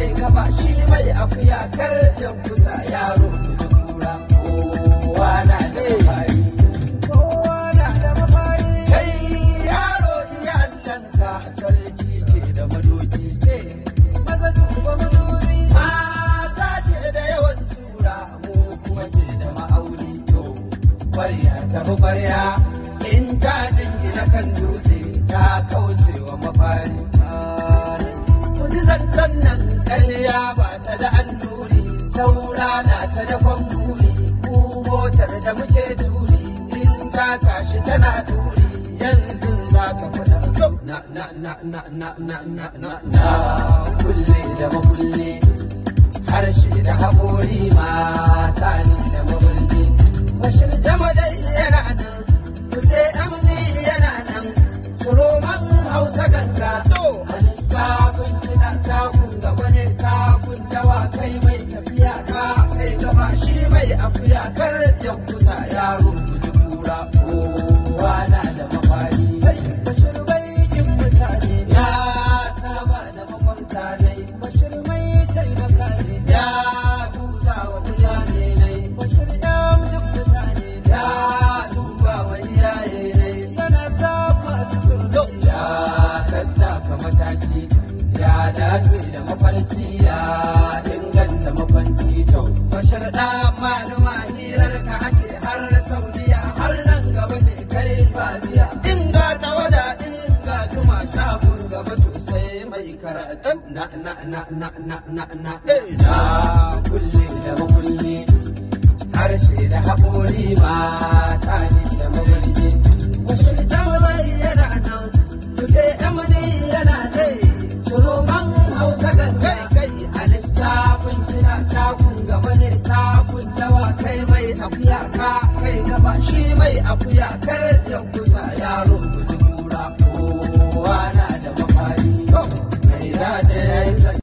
kai gaba shi mai akuya kar ya kusa yaro kura. Kowa na da mafari, kowa na da mafari. Kai yaro iya Allahnka, sarki ke da madoki. Maza duba madubi, mata ke da yawan sura, mu kuma ke da ma'auni. To kwarya ta bi kwarya in ta jingina kan dutse ta kauce wa mafari. Kuji zancen nan, ƙarya ba ta da annuri, saura na ta da kwanguri. Ku motar da muke turi in ta tashi tana turi, yanzu za ka faɗa na na na na na na na na na. Kulle da makulle, harshe da haƙori, mata ne da maburgi. Bashir jama dai yana nan, kuce amni yana nan, Suroman Hausa ganga. A lissafin kiɗa takun gaba ne takun dawa, kai mai tafiya ka kai gaba shi mai akuya kar ya kusa yaro guji kura. Kowa na da mafari. Kai Bashir baikin mutane, ya saba da makwabta nai. Bashir mai taimaka ne, ya huta wa mutane nai. Bashir ya duk mutane, ya duba wa iyaye nai, yana sa masu sulhu. Ya tattaka mataki, ya dace da mafarki, ya inganta makwanci. To Bashir da maluma, hirar ka ake har Saudiya, har nan gaba zai kai Fadiya. In ga tawada, in ga zuma, shafin gaba to sai mai karatu. Na na na na na na na na. Kulle da makulle, harshe da haƙori, mata ne da maburgi. Bashir jama'a yana nan, kuce amani yana dai, Suroman Hausa ganga. Kai a lissafin kina takun gaba ne takun dawa, kai mai akuya ka kai gaba shi mai akuya kar ya kusa yaro.